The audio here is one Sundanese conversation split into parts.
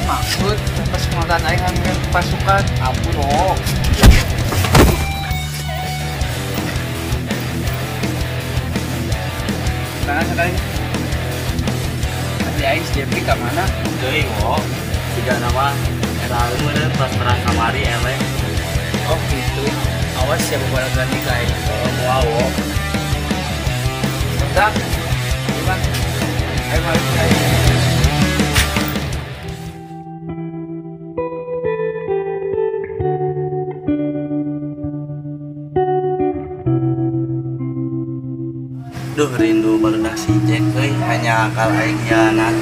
Maksud pas pengotan aing ngambil pasukan. Ampun oh. Tangan sekali. Adi aing si Jepri ka mana? Teuing wo. Siga nama eta meureun pas perang kamari eleh. Oh gitu. Awas ya bawa ganti ka aing. Oh moal wo. Bentar. Gimana? Ayo mari ayo. Duh rindu barudak si Jack euy hanya akal aing hianat.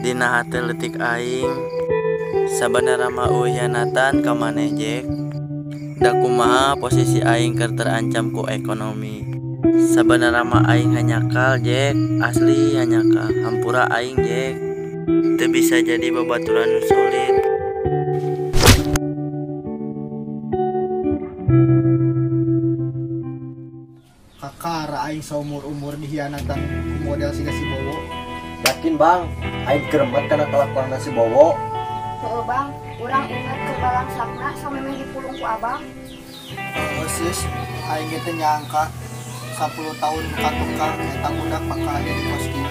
Dina hate leutik aing sabenerna mah hianatan ka maneh Jack. Da kumaha posisi aing keur terancam ku ekonomi. Sabenerna mah aing hanyakal Jack, asli hanyakal. Hampura aing Jack. Teu bisa jadi babaturan nu solid. Kakara aing saumur-umur dihianatan ku model siga si Bowo. Yakin bang, aing geremet kana kelakuan si Bowo. Heeh bang, urang inget ke balangsakna samemeh dipulung ku abang. Heeh sis, aing ge teu nyangka 10 tahun ka tukang eta budak bakal jadi kos kieu.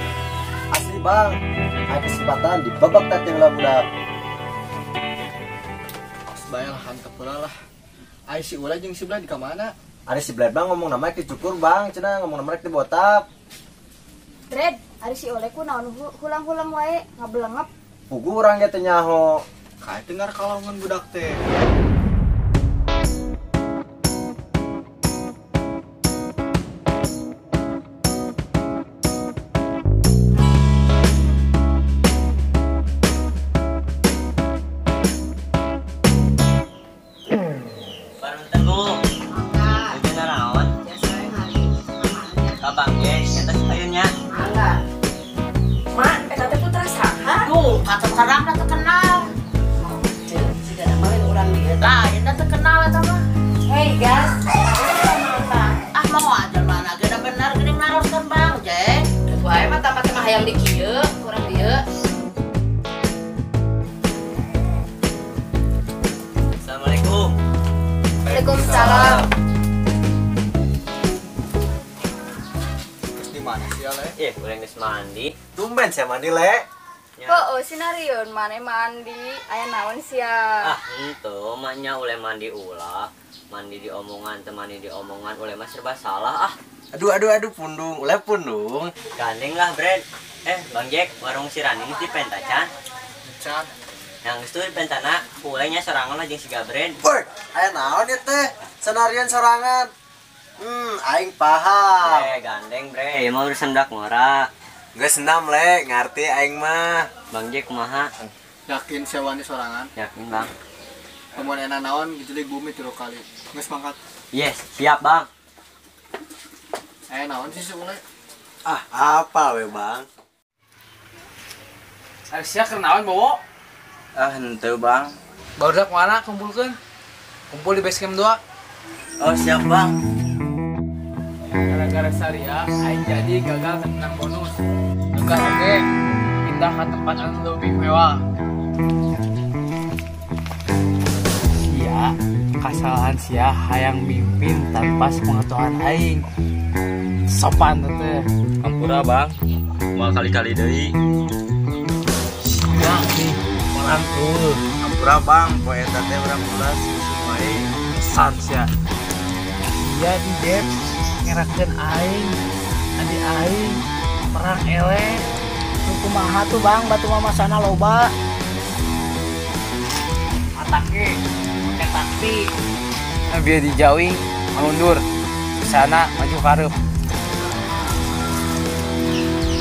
Asli bang, aing kesempatan dibabak teh heula budak. Kos bae lah hantep heula lah. Ai si Ula jeung si Blad di ka mana? Ari si Blad bang ngomong nama dicukur bang, cenah ngomong nama dibotak. Red, ari si Ole ku naon hulang-hulang wae ngabelengep. Pugu urang ge teu nyaho. Kae teu ngarkalongan budak teh. Baru teguh. Mangga. Naon? Ka Bang Jack, eta sayurnya. Mangga. Mak, eta teh putra saha? Duh, kata karang teu kenal. Siga nama lain urang dieu. Lain teu kenal eta mah. Hei, gas. Ah, mau aja mana ge da bener geuning naroskeun Bang Jack. Wae mah tampat mah hayang di kieu, urang dieu. Assalamualaikum. Waalaikumsalam. Terus di mana sih Ale? Ih, urang geus mandi. Tumben sia mandi le. Heeh, sinarieun mane mandi, aya naon sia? Ah, henteu mah nya uleh mandi ulah. Mandi di omongan, teu mandi di omongan, uleh mah serba salah ah. Aduh aduh aduh pundung, uleh pundung. Gandeng lah, Bren. Bang Jack, warung si Rani geus dipenta can? Can. Yang geus tuh dipentana, ku uleh nya sorangan lah jeung si Gabren. Woi, aya naon ieu teh? Senarian sorangan. Aing paham. Gandeng, Bre. Ieu mah urusan dak ngora. Geus senam le, ngarti aing mah. Bang Jack kumaha? Yakin sewani sorangan? Yakin, Bang. Temuan enak naon dijelik bumi 3 kali. Geus mangkat. Yes, siap, Bang. Naon sih si Ule? Ah, apa we, Bang? Ari sia keur naon Bowo? Ah, henteu, Bang. Barudak mana kumpulkeun? Kumpul di base camp 2. Oh, siap, Bang. Gara-gara Saria, aing jadi gagal menang bonus. Tugas oke, pindah ke tempat anu lebih mewah. Sia, kesalahan sia hayang mimpin tanpa sepengetahuan aing. Sopan teh. Ampura, Bang. Mau kali-kali deui. Sia nih, orang tuh. Ampura, Bang. Poe eta teh urang ulas wae. Pesan sia. Sia di dep ngerakeun aing, adi aing perang eleh. Kumaha tuh Bang, batu mah masana loba. Atake, make taktik. Nah, biar dijauhi, mundur. Sana maju karep.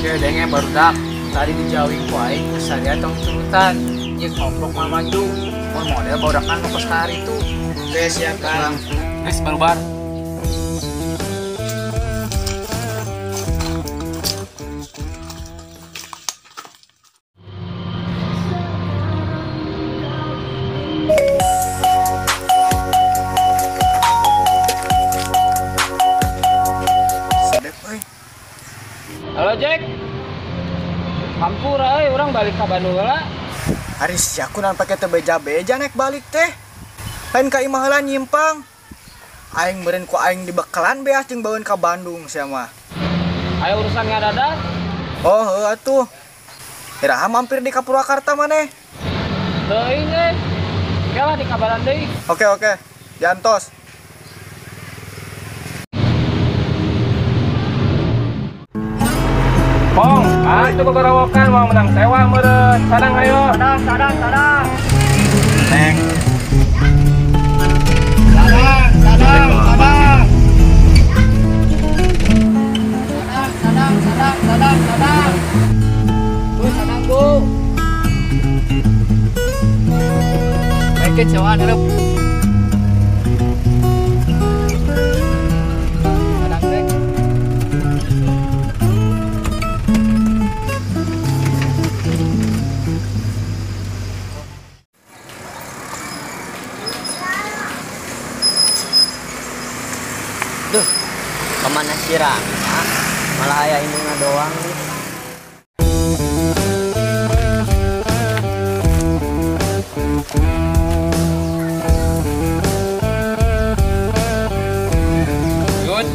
Oke, denge barudak. Tadi dijawing ku aing ku sadia tong turutan. Ieu komplok mah maju. Mun model bodakan nu kos kahari itu. Oke, siap Bang. Geus barubar. Sedep euy. Halo Jack. Hampura euy urang balik ka Bandung heula. Ari sia kunaon pake teu beja-beja naik balik teh. Lain ka imah heula nyimpang. Aing meureun ku aing dibekalan beas jeung baeun ka Bandung sia mah. Aya urusan ngadadak? Oh, heuh atuh. Iraha mampir di ka Purwakarta maneh. Teuing euy. Kalah di kabaran deui. Oke, oke. Jantos. Pong, ah itu gogorowokan mau menang sewa meureun. Sadang ayo. Sadang, sadang, sadang. Neng. Sadang, sadang, sadang. Sadang, sadang, sadang, sadang, sadang. Bu, sadang, Bu. Baiknya sewa ngerep. Sadang teh. Duh, kemana si Rangga? Malah aya indungna doang nih. Yun,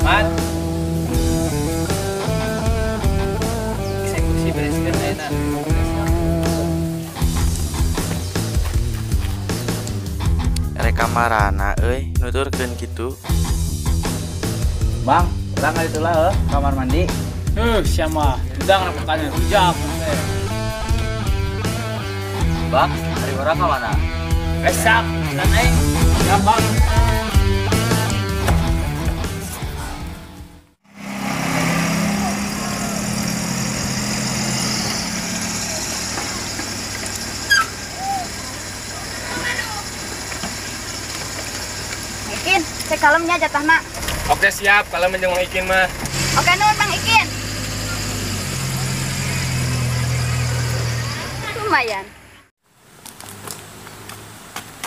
Mat. Eksekusi bereskeun ayeuna. Rek kamarana euy, nuturkeun kitu. Bang, urang ka ditu lah heuh, kamar mandi. Sia mah, udang repokannya rujak teh. Bang, ari urang ka mana? Esak, dan aing. Ya, Bang. Ikin, cek kalemnya jatahna. Oke siap, kalau menjenguk Ikin mah. Oke nuhun Bang Ikin. Lumayan.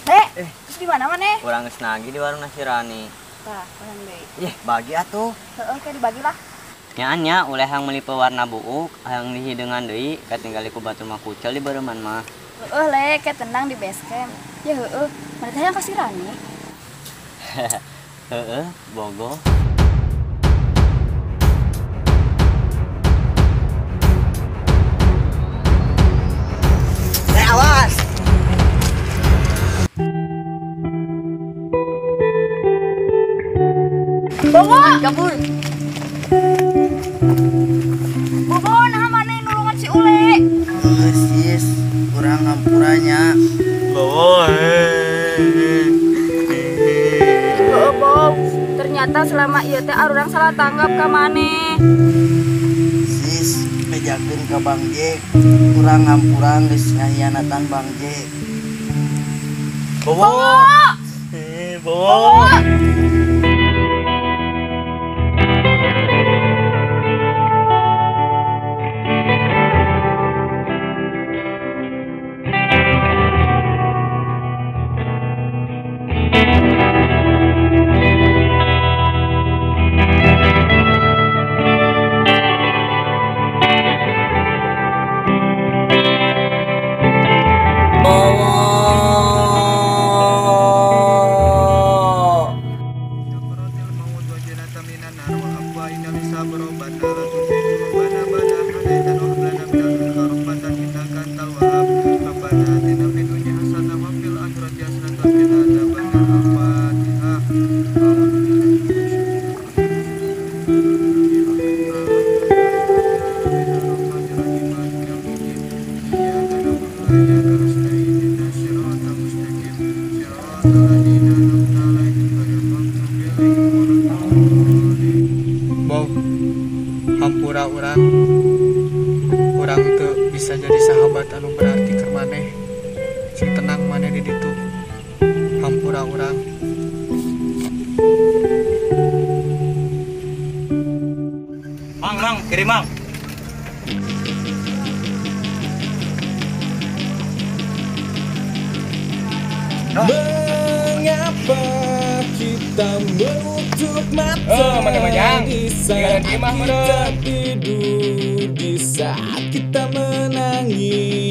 Terus di mana maneh? Urang geus nagih di warung nasi Rani. Tah, urang deui. Ih, bagi atuh. Heeh, kayak dibagilah. Nyaan nya uleh hang meuli pewarna buuk, hayang dihideungan deui, katinggali ku batur mah kucel di bareuman mah. Heeh, le, kayak tenang di base camp. Ya heeh, mana teh yang kasih Rani? Heeh, bogo. Awas. Bobo, kabur. Bobo, nah mana nulungan si Ule? Sis, kurang ngampuranya. Bobo. Bobo, ternyata selama ieu teh arurang salah tanggap ka maneh. Sis, bejakeun ka Bang Jack. Kurang ngampurang geus ngahianatan Bang Jack. Bobo. Bobo. Bow, hampura urang, Berarti keur maneh. Sing tenang maneh di ditu. Hampura urang. Mang, mang, kirim mang. Mengapa kita menutup mata di saat kita tidur, di saat kita menangis?